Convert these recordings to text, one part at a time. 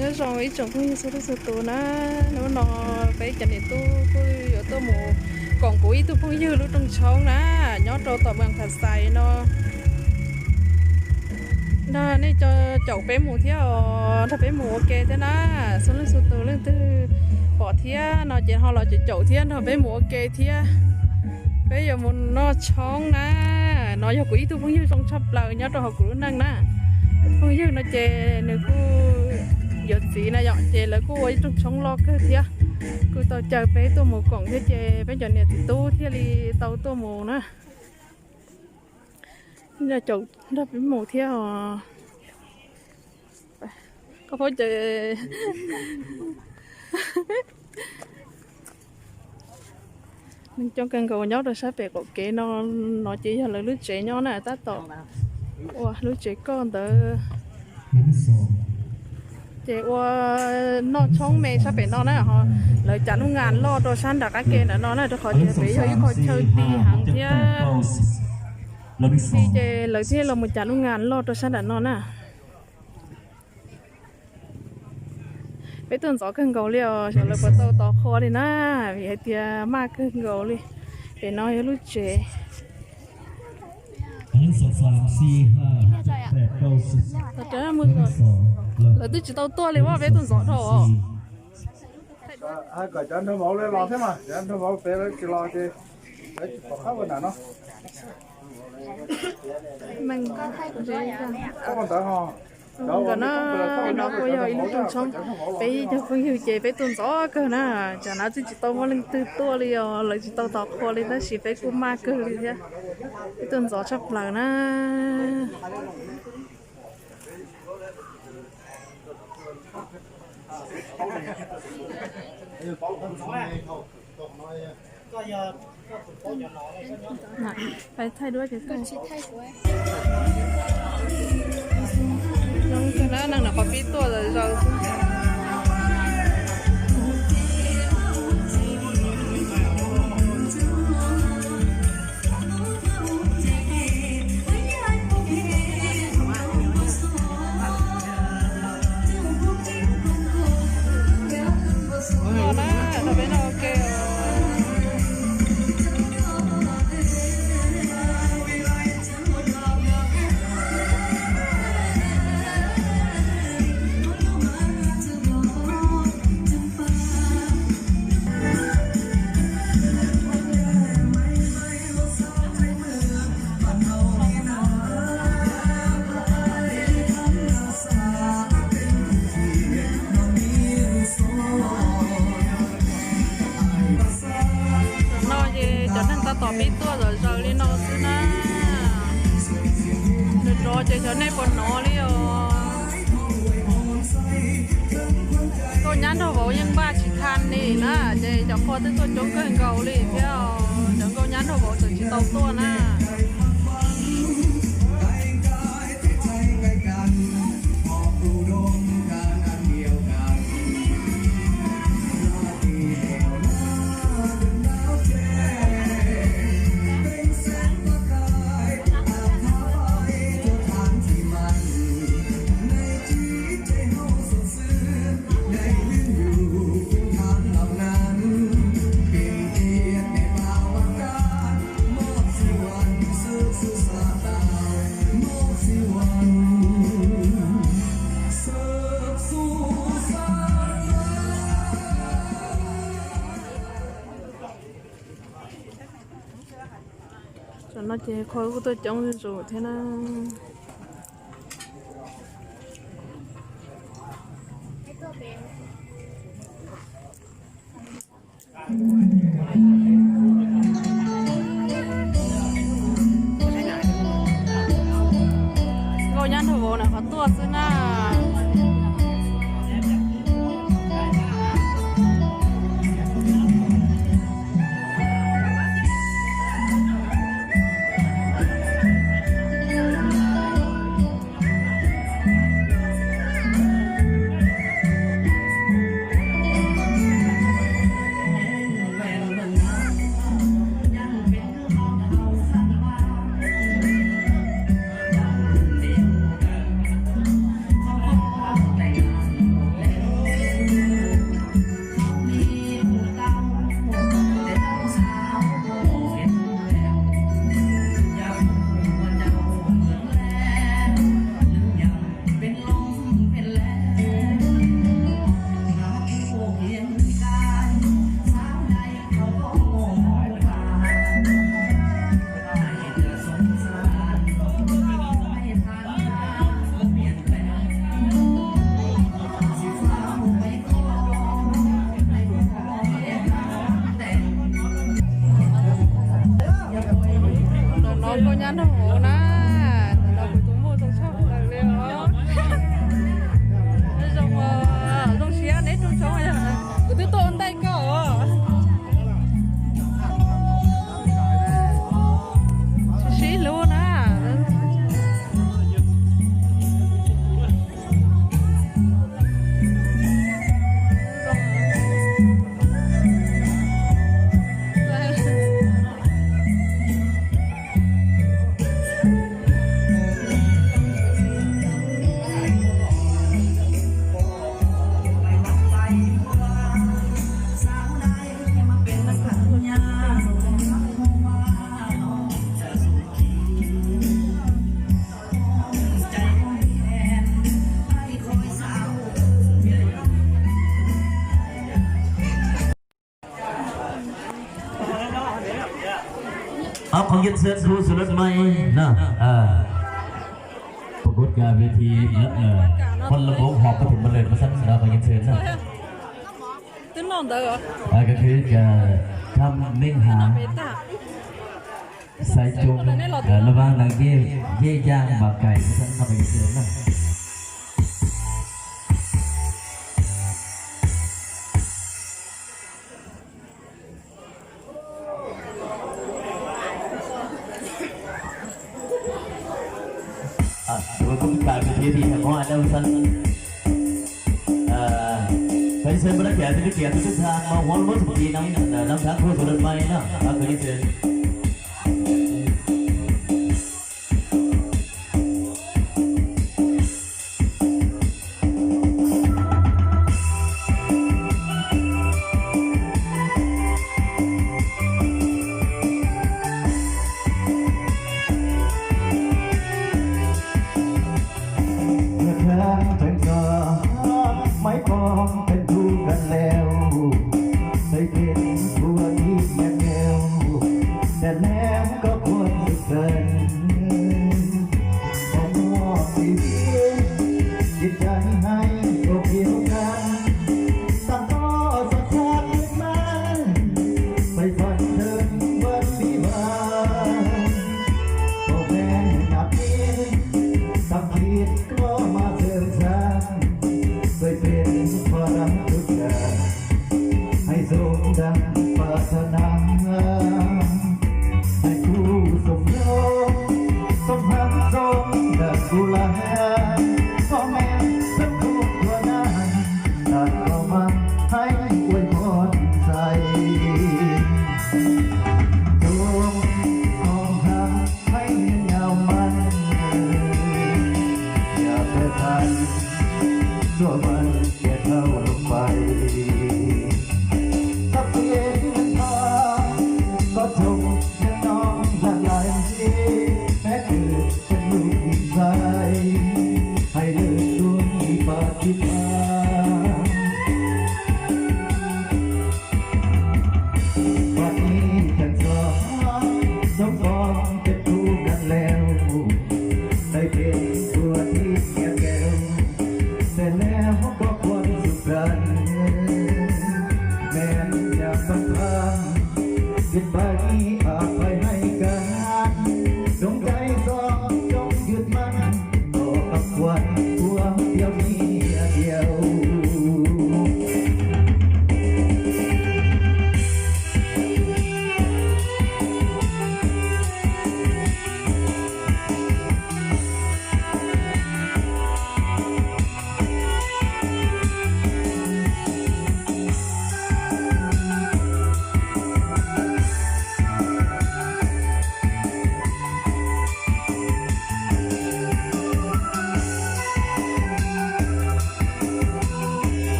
Nyob zoo ib tsoom phooj ywg txhua leej txhua tus na, hnub no peb cov niam tub kuj yuav tuaj mus koom kuv ib tug phooj ywg lub rooj tshoob na, nyob rau tom Moos Phas Xais no. Nrog nej caum peb mus thiab os, nrog peb mus ua ke thiab na. Txhua leej txhua tus leej twg pom thiab no ces ho los caum caum thiab nrog peb mus ua ke thiab. Peb yuav mus noj tshoob na. No yog kuv ib tug phooj ywg zoo tshaj plaws nyob rau hauv kuv lub neej na. Phooj ywg no ces nws kuj yuav txiv na yom, ces lawv kuj ua ib rooj tshoob loj kawg thiab. Kuj tau caw peb tuaj mus koom thiab ces peb cov niam txiv tub thiaj li tau tuaj mus na. Nrog caum nrog peb mus thiab os. Koj phob caw. Neeg coob kawg nkaus nyob rau sab pem qaum kev no, no ces yog lawv lub tsev nyob na, tab tom ua lub tsev koj ntawd. Ces ua noj tshoob me sab pem no na, ho lawv cas lub ngas loj rau sab nram qab ke ntawm no na, rau qhov tias pem yog ib qho chaw ti heev thiab. Ti ces lawv thiaj los mus cas lub ngas loj rau sab nram no na. Peb tuaj ntxov kawg nkaus li os, xyov lawv puas tau tov qhua li na, vim hais tias maj kawg nkaus li. Pem no yog lub tsev. Lawv twb tsis tau tuaj li, peb tuaj ntxov dhau os. Kom cov nraug vauv los thiab mas, cov nraug vauv pem lawv tsis los ces lawv tsis pom qab ua nram no. Nkawd no, no kuj yog ib lub rooj tshoob, peb cov phooj ywg ces peb tuaj ntxov kawg na, tsam no twb tsis tau muaj leej twg tuaj li os, lawv tsis tau tov qhua li tab sis peb kuj maj kawg li thiab, peb tuaj ntxov tshaj plaws na. Zoo kawg na, neeg nram qhov pib tuaj zaws zaws xwb. Tam no ces cov neeg tab tom pib tuaj zom zaws li no xwb na. Nws rov ces xyov nej puas hnov li os. Nkauj nyab nraug vauv yeej npaj tsis tau li na, ces cov qhua twb tuaj coob kawg nkaus li thiab, cov nkauj nyab nraug vauv tseem tsis tau tuaj na. Tam no ces qhua kuj tuaj coob zuj zus thiab na. Nkauj nyab nraug vauv na qhov tuaj xwb na. Yên Sơn khu số lượt mày nè. À,ประกวดการเวที phân lô vốn họp có thể một lần có sẵn đó và Yên Sơn nè. Twb noj ntawd. À, cái thứ uh, Thăm Minh Hà. Sai chung uh, là vang là dễ, dễ dàng và cày có sẵn đó và Yên Sơn nè. Rồi cũng chào kỳ thi thì có ai đâu sân. Thầy Sơn có nói kìa, tôi kìa, tôi thích tha, mà huống lúa sụp gì năm, năm tháng thua số lượt may đó, đó, thầy Sơn. Tháng trăng gió, mái bom thành thu gần leo, xây thêm vua đi nhẹ nheo, đèn ném có cuốn rực dần. Có mùa thì biết, biết trái hay có phiếu cam, tặng có giọt sáp nước mắt, phải phần thân vẫn đi vào. Có bé nhạc kia, tặng thiệt có mà dơm dang, tôi tên Khoa Đăng Phước Trà. Hãy dồn đăng và thơ năm, hãy thu sông lô, sông hãng sông đàn cu lá. Có men sông thu thua năm, đàn có măng hãy quên con say. Dồn con hăng hãy nhau mặn,อย่าไปพัน Xua maj ces thauj lub pais. Txoj kev nyob tod, koj txhob nyob nyob laj lais, neb twb tsis lub nqi nqais, hais lwm tus nqi pas tib pas. Và đi thật gió, giống con tết thu gắn leo, tay bên vừa đi nghe kêu, sẽ leo có cuốn sụp rần. Men nhà sông Phan, biết bài đi à phải hay cả, dòng chảy gió trong duyệt mắt, có khắp quán của Tiêu Nhi Điêu.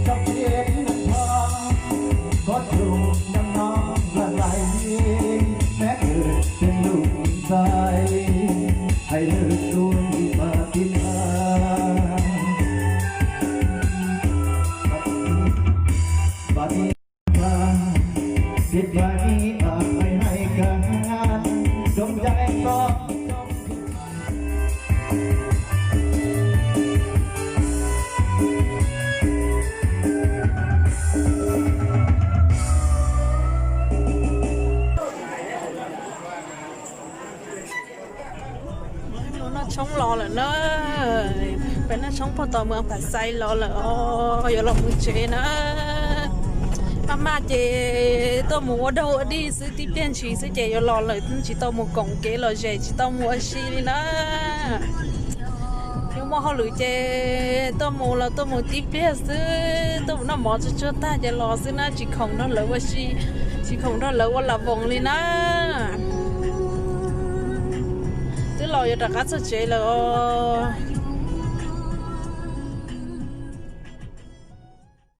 Txoj kev nyob tod, koj txhob nyob nyob laj lais, neb twb tsis lub nqi nqais, hais lwm tus nqi pas tib pas. Và đi Việt Nam đi ở hai hai cả, dòng chảy gió. Noj tshoob los lawm na. Peb noj tshoob puag tom Moos Phas Xais los lawm os, yuav los mus tsev na. Maj maj ces tuaj mus ua dog ua dig xwb, tib pliag ntshis xwb ces yuav los lawm, tsis tau mus koom kev lom zem, tsis tau mus ua si li na. Yuav muaj hauj lwm ces tuaj mus los tuaj mus tib pliag xwb, tuaj mus noj mov tsuag tsuag tag ces los xwb na, tsis khoom nrog lawv ua si, tsis khoom nrog lawv ua lam voos li na. Twb los yuav rov qab txog tsev lawm os.